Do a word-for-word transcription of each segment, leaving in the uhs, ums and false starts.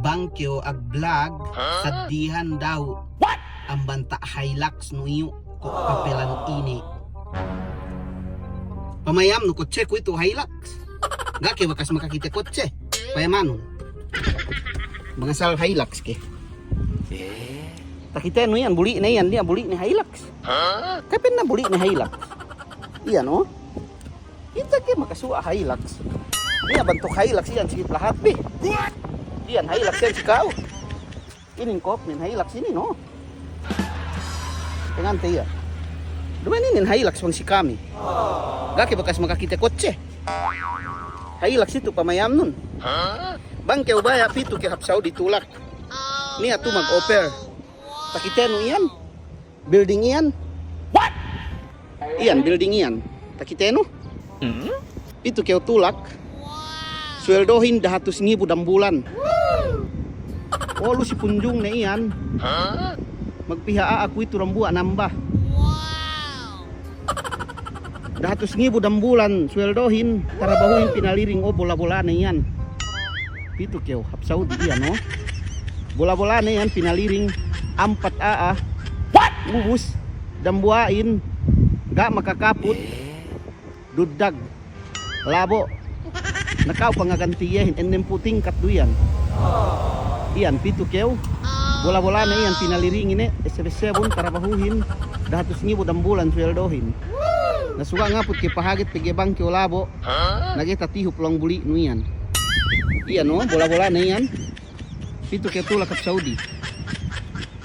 Bang kew ag-vlog, sadihan daw. Amban ta' Hilux nu iyu' ko' papelan ine. Pamayamnu kotseku itu Hilux. Ga' ke bakas makakite kotse. Payamanun. Bang asal Hilux ke. Takitenu iyan, buli' ne iyan, niya' buli' ne Hilux. Kapen na buli' ne Hilux. Iyan, o. Kite ke makasuwa' Hilux. Niya' bantuk Hilux iyan, sigi lahat bi. Iyan Hilux iyan si ka'u. Inin kop nin Hilux inin, o. Tengante iyan. Duma'in inin Hilux bang si kami. Ga' ke bakas makakite kotse. Hilux itu pamayamnun. Bang kew baya' pitu kew hap Saudi tulak. Niya' tu mag-offer. Takitenu iyan. Building iyan. Iyan, building iyan. Takitenu? Pitu kew tulak. Suweldohin dahatus ngibu dambulan. Olu si punjungne iyan. Magpiha a'a kuwe'itu dambuwa' namba. Dahatus ngibu dambulan suweldohin, tarabahuhin pinaliring, o, bola-bolane iyan. Pitu kew hap Saudi iyan, o. Bola-bolane iyan pinaliring, ampat a'a. Ubus, dambuwa'in, ga' makakaput. Duddag. Labo'. Na ka'u pangaganti iyehin, ennempū' tingkat du iyan. Iyan, pitu kew. Bola-bolane iyan pinaliringin, e, esseb-essebun, tarabahuhin, dahatus ngibu dambulan suweldohin. Na suga' ngaput ke pahaget pegge' bang kew labo'. Na ga'i tatihup luwang buli'nu iyan. Iyan, o, bola-bolane iyan. Pitu kew tulak hap Saudi.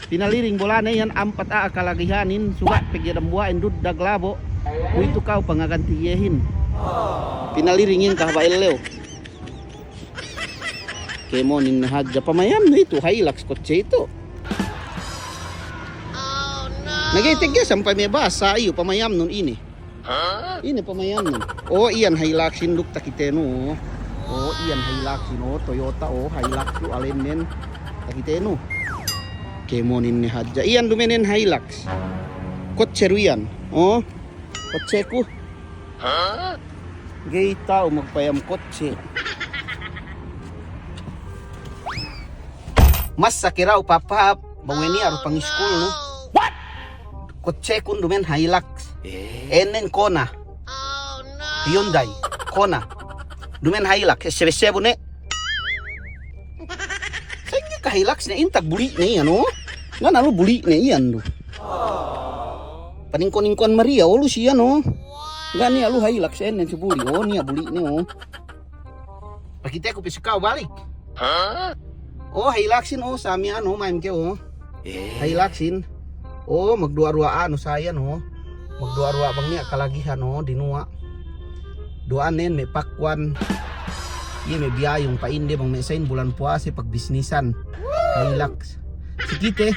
Pinaliring bolane iyan ampat a'a kalagihanin, suga' pegge' dambuwa'in duddag labo', kuwe'itu ka'u pangaganti iyehin. Pinaliringin kahaba' ellew. Kēmonin ne hadja pamayamnu itu, Hilux kotse itu. Na ga'i tegge' sampay me' bahasa iyu pamayamnun ine. Ine pamayamnun? O, iyan Hiluxin duk takitenu. O, iyan Hiluxin, o, Toyota, o, Hilux du alennen. Takitenu. Kēmonin ne hadja. Iyan dumenen Hilux. Kotse du iyan. O, kotseku. Ga'i ta'u magpayam kotse. Masa ke daw papahāp, bang we' niya' du pangiskulnu. Kotsekun dumen Hilux. Ennen Kona. Hyundai Kona. Dumen Hilux, esseb-essebun ne. Sa'ingge ka Hilux ne, intag buli' ne iyan, o. Ngana lu buli' ne iyan du. Paningko'-ningko'an mariya, o, lu si iyan, o. Ga' niya' lu Hilux, ennen si buli', o, niya' buli' ne, o. Pakiteku pe si ka'u balik. O, Hiluxin, o, sa miya'an, o, ma'in ke, o. Hiluxin. O, magduwa'-duwa' anu sa iyan, o. Magduwa'-duwa' bang niya' kalagihan, o, dinuwa'. Duwa'anen me' pakwan. Iye me' biyayung pa'inde bang me' sa'in bulan puwase pagbisnisan. Hilux. Si kite,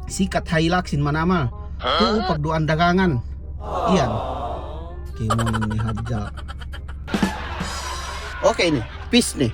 sikat Hiluxin manamal. Tu'u pagduwa'an dagangan. Iyan. Kēmonin ne hadja. Okey ne, peace ne.